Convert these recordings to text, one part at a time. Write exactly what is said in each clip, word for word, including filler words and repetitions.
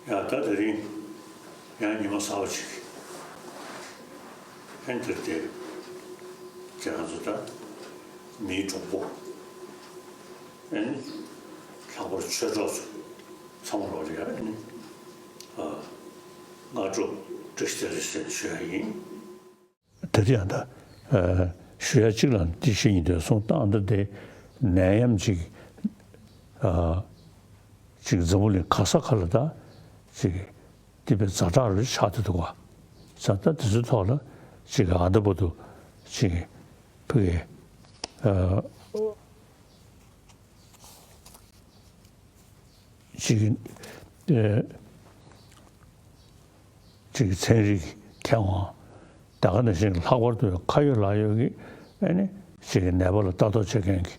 ཡ་ད་དེ་རིང་ཡང་ཉི་མ་གསར་པ་ཅིག་ཨན་དེར་དེ་ཁྱེད་རང་ཚོ་ད་མིའི་གྲོགས་པོ་ཨན་ལྷག་པར་ཆོས་གྲོགས་ཚོ་ཚང་མ་ལོག་ལ་ཡ་ཨན་སྔ་དྲོ་བཀྲ་ཤིས་བདེ་ལེགས་ཞེས་ཞུ་ཡ་ཡིན། དེ་དུས་ཡང་ད་ཨ་ཞུ་ཡ་གཅིག་ལ་འདི་ཞིག་ཡིན་དུས་སོང་ད་ཨ་ད་དེ་ནད་ཡམས་ཅིག་ཨ་ཅིག་འཛམ་བུ་གླིང་ག་ས་ག་ལ་ད་ཅིག་དེ་བས་ཛ་དྲག་རུ་ཆགས་ཏེ་འདུག་ག་ས་ད་དེ་ཚོའི་ཐོག་ལ་ཅིག་ཨ་ད་བར་དུ་ཅིག་ཕ་གི་ཨ་ཅིག་ཨ་ཅིག་ཚན་རིག་མཁས་དབང་ད་ག་ནང་བཞིན་ལྷག་པར་དུ་ཁ་ཡོད་ལག་ཡོད་ཀྱི་ཨ་ནི་ཅིག་ནད་པ་ལ་ལྟ་རྟོག་བྱེད་མཁན་གྱི་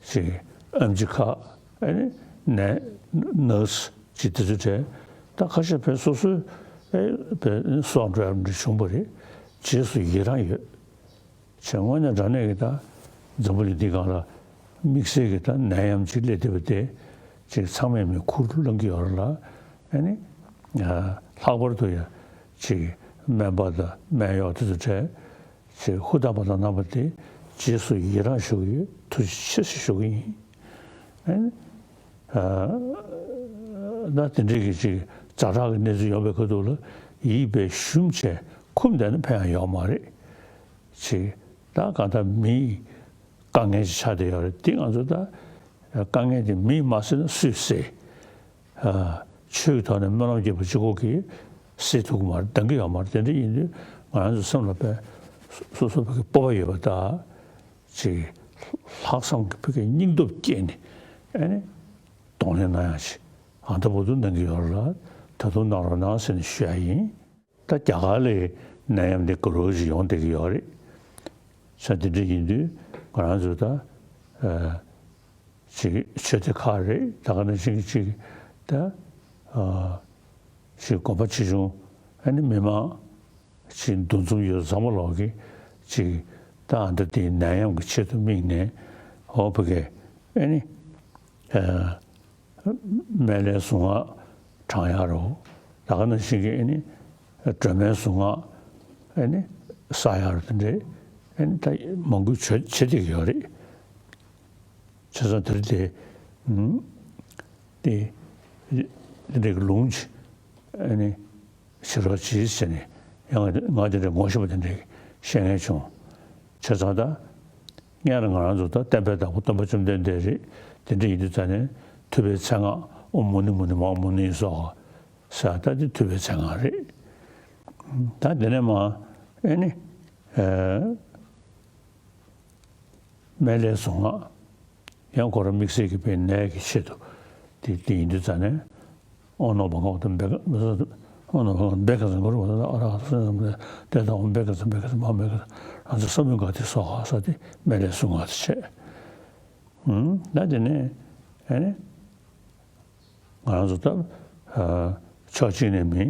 ཅིག་ཨེམ་ཆི་ཁག་ཨ་ནི་ནས་ནར་སི་ཅིག་དེ་ཚོ་གྲས་ད་ཁ་ཤས་བས་སོ་སོའི་ཨེ་བས་སོགས་འགྲོ་ཡ་འདྲ་བྱུང་བ་རེད། རྗེས་སུ་ཡི་རང་ཡོད། བྱས་དངོས་གནས་དྲང་གནས་ཀྱི་ད་འཛམ་བུ་གླིང་འདི་སྒང་ལ་དམིགས་བསལ་གྱི་ད་ནད་ཡམས་ཅིག་སླེབས་བསྡད་པ་དེ་ཅིག་ཚང་མས་མིག་ཁུར་བླངས་ཀྱི་ཡོད་རེད་ལ། ཨ་ནི་ལྷག་པར་དུ་ཡ་ཅིག་སྨན་པ་དང་སྨན་གཡོག་དེ་ཚོ་གྲས་ཅིག་ཧུར་ཐག་པ་དང་རྣམ་པ་དེ་རྗེས་སུ་ཡི་རང་ཞུ་གི་ཡོད། ཐུགས་རྗེ་ཆེ་ཞེས་ཞུ་གི་ཡིན། ཨ་ནི་ཨ་ད་དེ་འདྲའི་གི་ཅིག་ཛ་དྲག་གི་གནས་ཚུལ་ཡོང་བའི་ཁ་ཐུག་ལ་ཡིད་བས་ཞུམ་བྱས་འཁུམས་བསྡད་ན་ཕན་ཡང་ཡོད་མ་རེད། ཅིག་ད་གང་ལྟར་མིའི་དཀའ་ངལ་ཅིག་ཆགས་བསྡད་ཡོད་རེད། འདི་ང་ཚོ་ད་དཀའ་ངལ་འདི་མིས་མ་སེལ་ན་སུས་སེལ། ཨ་ཆོས་ཀྱི་ཐོག་ནས་སྨོན་ལམ་རྒྱག་པ་གཅིག་པོ་གིས་སེལ་ཐུབ་ཀྱི་མ་རེད། འདང་གི་ཡོད་མ་རེད། དེ་འདྲ་ཡིན་དུས་ང་རང་ཚོ་སེམས་ལ་དཔེ་སོ་སོ་བོད་ཀྱི་སྤོབས་པ་ཡོད་པ་དང་ཅིག་ལྷག་བསམ་གྱི་བོད་ཀྱི་སྙིང་སྟོབས་བསྐྱེད་ནས་ཨ་ནི་གདོང་ལེན་གནང་ཡག་ཅིག་ཨ་ད་བར་དུ་གནང་གི་ཡོད་རེད་ལ། ད་དུང་གནང་རོགས་གནང་ཟེར་ནས་ཞུ་ཡ་ཡིན། ད་རྒྱ་གར་ལ་ནད་ཡམས་འདི་ག་རོ་ཞིག་ཡོང་བསྡད་ཀྱི་ཡོད་རེད། ས་དེ་འདྲ་ཡིན་དུས་ང་རང་ཚོ་ད་ཨ་ཅིག་ཆོས་སྡེ་ཁག་རེད། ད་ག་ནང་བཞིན་གྱི་ཅིག་ད་ཨ་ཅིག་དགོན་པ་ཆེ་ཆུང་ཨ་ནི་མི་མང་ཅིག་འདུ་འཛོམས་ཡོད་ཚང་མ་ལོག་གི་ཅིག་ད་ཨ་འདྲ་དེ་ནད་ཡམས་ཀྱི་ཆེད་དུ་དམིགས་ནས་ཨོ་ཕ་གི་ཨ་ནི་ཨ། སྨན་བླའི་གཟུངས་སྔགས་བགྲང་ཡག་རོ། ད་ག་ནང་བཞིན་གྱི་ཨ་ནི་སྒྲོལ་མའི་གཟུངས་སྔགས་ཨ་ནི་བསགས་ཡག་རོ། དེ་འདྲའི་ཨ་ནི་ད་མང་པོ་བྱེད་བྱེད་བསྡད་ཀྱི་ཡོད་རེད། བྱས་ཙང་དེ་རིང་དེ་དེ་དེ་འདྲའི་ལུང་ཅིག་ཨ་ནི་ཕྱི་རོལ་ཇི་ཟེར་ནས་ཡང་ང་དེ་འདྲའི་ངོ་ཤེས་པ་དེ་འདྲའི་བཤད་མཁན་བྱུང་། བྱས་ཙང་ད་སྔོན་ལ་ང་རང་ཚོ་ད་བསྟན་པའི་བདག་པོ་སྟོན་པ་བཅོམ་ལྡན་འདས་རེད། དེ་འདྲ་ཡིན་དུས་ད་ནི་ཐུབ་པའི་མཚན་སྔགས་ཨོཾ་མུ་ནི་མུ་ནི་མ་ཧཱ་མུ་ནི་སྭཱ་ཧཱ་ཟེར་ད་དེ་ཐུབ་པའི་མཚན་སྔགས་རེད། ད་དེ་ནས་མ་ཨེ་ནི་ཨེ། སྨན་བླའི་གཟུངས་སྔགས་ཡང་ཁོ་རང་དམིགས་བསལ་གྱི་བའི་ནད་ཀྱི་ཆེད་དུ་དེ་དེ་ཡིན་དུས་ཙ་ནས་ཨོ་ནོ་བྷ་ག་ཝ་ཏ་བེ་ཀ་ཨོ་ནོ་བྷ་ག་ཝ་ཏ་བེ་ཀ་ཙམ་གོ་རུ་བ་ཨ་ར་ཧ་སེ་ཙམ་དེ་དང་ཨོ་བེ་ཀ་ཙམ་བེ་ཀ་ཙམ་མ་བེ་ཀ་ཙམ་རང་ཚོ་ས་མུན་ག་དེ་སོ་ཧ་ས་དེ་སྨན་བླའི་གཟུངས་སྔགས་དེ་བྱས། ད་དེ་ནས་ཨེ་ནས། ང་རང་ཚོ་ད་ཕྱོགས་གཅིག་ནས་མི་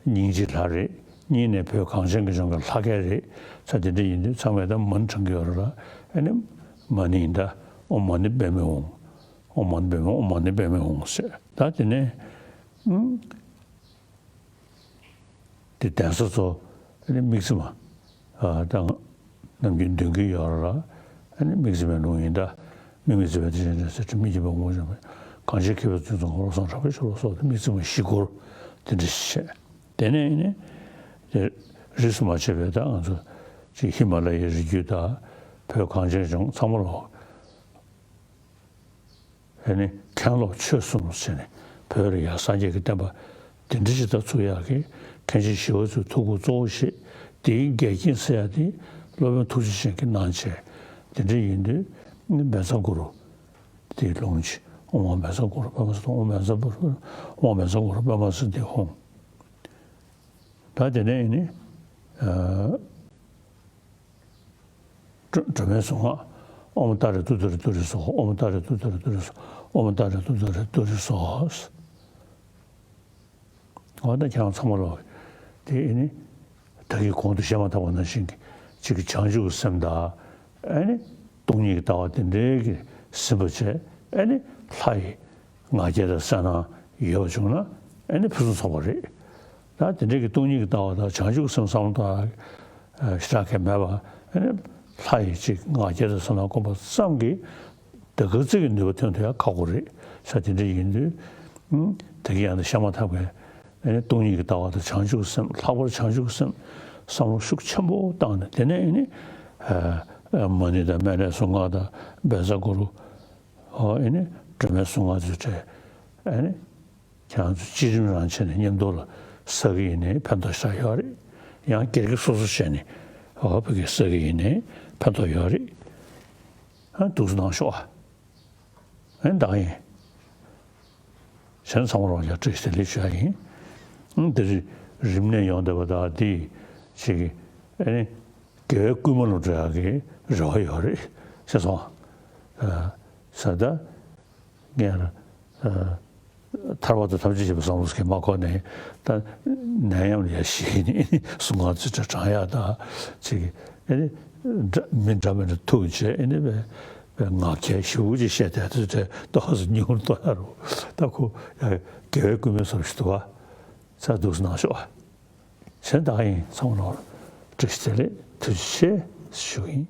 སྙིང་རྗེ་ལྷ་རེད། གཉིས་ནས་བོད་གངས་ཅན་གྱི་ལྗོངས་ཀྱི་ལྷ་སྐལ་རེད། ས་དེ་འདྲ་ཡིན་དུས་ཚང་མས་ད་མ་ཎི་བགྲང་གི་ཡོད་རེད་ལ། ཨ་ནི་མ་ཎི་ཡིན་ད་ཨོཾ་མ་ཎི་པདྨེ་ཧཱུྃ། ཨོཾ་མ་ཎི་པདྨེ་ཧཱུྃ། ཨོཾ་མ་ཎི་པདྨེ་ཧཱུྃ་ཟེར། ད་དེ་ནས་ཨུམ། དེ་གདན་ས་ཚོ་ཨ་ནི་དམིགས་བརྩེ་མ་ཨ་དང་ནམ་རྒྱུན་འདོན་གྱི་ཡོད་ར། ཨ་ནི་དམིགས་བརྩེ་མའི་ལུང་ཡིན་ད། དམིགས་མེད་བརྩེ་བའི་དེ་བཞིན་ཏེ་ཟེར་དྲི་མེད་བརྒྱད་པ་དངོས་བྱུང་བའི། གང་ཕྱིར་མཁས་པའི་ཚུལ་ཙམ་བློ་བཟང་གྲགས་པའི་ཆོས་ལ་སོགས་ཏེ་དམིགས་བརྩེ་མ་བཞི་སྐོར་དེ་འདྲ་ཞིག་བྱས། དེ་ནས་ཨ་ནི་དེ་རིས་སུ་མ་ཆད་པའི་ད་ང་ཚོ་ཅིག་ཧི་མ་ལ་ཡའི་རི་རྒྱུད་དང་བོད་གངས་ཅན་ལྗོངས་ཚང་མ་ལོག་ཨ་ནི་མཁན་སློབ་ཆོས་གསུམ་ཟེར་ནས་བོད་ལ་ཡང་སངས་རྒྱས་ཀྱི་བསྟན་པ་དེ་འདྲ་ཞིག་ད་ཚུགས་ཡག་གི་མཁན་ཆེན་ཞི་བ་འཚོའི་ཐུགས་ཁུར་གཙོ་བོ་བཞེས། དེའི་འགལ་རྐྱེན་སེལ་ཡག་དེ་སློབ་དཔོན་ཐུགས་རྗེ་ཅན་གྱིས་གནང་བྱས། དེ་འདྲ་ཡིན་དུས་བཛྲ་གུ་རུ་དེའི་ལུང་ཅིག་ཨོཾ་ཨཱཿ་བཛྲ་གུ་རུ་པདྨ་སིདྡྷི། ཨོཾ་བཛྲ་གུ་རུ། ཨོཾ་བཛྲ་གུ་རུ་པདྨ་སིདྡྷི་ཧཱུྃ། ད་དེ་ནས་ཡིན་ནི་ཨ། སྒྲོལ་མའི་གཟུངས་སྔགས། ཨོཾ་ཏཱ་རེ་ཏུཏྟཱ་རེ་ཏུ་རེ་སྭཱ་ཧཱ། ཨོཾ་ཏཱ་རེ་ཏུཏྟཱ་རེ་ཏུ་རེ་སྭཱ་ཧཱ། ཨོཾ་ཏཱ་རེ་ཏུཏྟཱ་རེ་ཏུ་རེ་སྭཱ་ཧཱ། འོ་ད་ཁྱེད་རང་ཚང་མ་ལོག་དེ་ཨེ་ནི་ད་གིན་གོང་དུ་བཤད་མ་ཐག་པ་ནང་བཞིན་གྱི་གཅིག་གི་བྱང་ཆུབ་ཀྱི་སེམས་དང་ཨེ་ནི་སྟོང་ཉིད་ཀྱི་ལྟ་བ་དེ་འདྲའི་གི་ཟིན་པ་བྱས། ཨེ་ནི་ལྷ་ཡི་ང་རྒྱལ་དང་གསལ་སྣང་ཡོད་པ་བྱུང་ན་ ཨེ་ནི་ཕུན་སུམ་ཚོགས་པ་རེད། ད་དེ་འདྲའི་གི་སྟོང་ཉིད་ཀྱི་ལྟ་བ་དང་བྱང་ཆུབ་སེམས་བསམ་བློ་གཏོང་ཡ་ཞེ་དྲག་གི་མེད་པ། ཨེ་ནི་ལྷ་ཡི་ཅིག་ང་རྒྱལ་དང་བསམ་བློ་སྒོམ་པ་ཙམ་གྱིས་དེ་ག་ཚོད་ཀྱི་ནུས་པ་ཐོན་ཐུབ་ཡ་ཁག་པོ་རེད། ས་དེ་འདྲ་ཡིན་དུས། ཨུམ། དེ་གི་ཡང་དུ་བཤད་མ་ཐག་པའི་ཨེ་ནི་སྟོང་ཉིད་ཀྱི་ལྟ་བ་དང་བྱང་ཆུབ་སེམས། ལྷག་པར་བྱང་ཆུབ་སེམས་བསམ་བློ་ཤུགས་ཆེན་པོ་བཏང་ནས། དེ་ནས་ཨེ་ནི་ཨ་མ་ཎི་དང་སྨན་བླའི་གཟུངས་སྔགས་དང་བཛྲ་གུ་རུ། ཨོ། ཨེ་ནི་སྒྲོལ་མའི་གཟུངས་སྔགས་ཚུལ་བྲལ། ཨེ་ནི་ཁྱེད་རང་ཚོ་བསྐྱེད་རིམ་རང་བྱས་ནས་མཉམ་དུ་ལ་བསགས་ཀྱི་ཡིན་ནའི་ཕན་ཐོགས་ཞེ་དྲག་ཡོད་རེད། ཡང་སྒེར་གྱི་སོ་སོ་བྱས་ནས། ཨོ། ཕ་གི་བསགས་ཀྱི་ཡིན་ནའི་ཕན་ཐོགས་ཡོད་རེད། ཨ། འདུག་སེ་གནང་ཤོག་ཨ། ཨེ་ནི་ད་ག་ཡིན། གཞན་ཚང་མ་རང་ཡ་བཀྲ་ཤིས་བདེ་ལེགས་ཞུ་ཡ་ཡིན། ཨང་། འདི་རི་རིམས་ནད་ཡོང་བསྡད་པ་དག་འདི་ཅིག་ཨེ་ནི་དགེ་བའི་བསྐུལ་མ་ལ་འགྲོ་ཡག་གི་རེ་བ་ཡོད་རེད། ཤེས་སོང་། ཨ། ས་ད་ངས་ཨ་ཐར་པ་དང་ཐམས་ཅད་མཁྱེན་པའི་བསམ་བློ་ཞིག་མ་འཁོར་ནས། ད་ནད་ཡམས་ལ་ཡ་ཞེད་ནས་གཟུངས་སྔགས་ཚུལ་བྲལ་བགྲང་ཡག་དང་ཅིག་ཨེ་ནི་འདྲ་མི་འདྲ་མི་འདྲ་ཐུག་བྱས། ཨེ་ནི་བས་བས་ངག་འཁྱལ་ཞེ་པོ་ཅིག་བཤད་བསྡད། ཚུལ་བྲལ་ཏོག་ཙམ་ཉུང་རུ་གཏོང་ཡ་རུ། ད་ཁོ་ཡ་དགེ་བའི་བསྐུལ་མའི་བཟོ་ཞིག་འདུག་ག། ས་འདུག་སེ་གནང་ཤོག་ཨ། གཞན་ད་ག་ཡིན། ཚང་མ་ལ་བཀྲ་ཤིས་བདེ་ལེགས། ཐུགས་རྗེ་ཆེ་ཞུ་གི་ཡིན།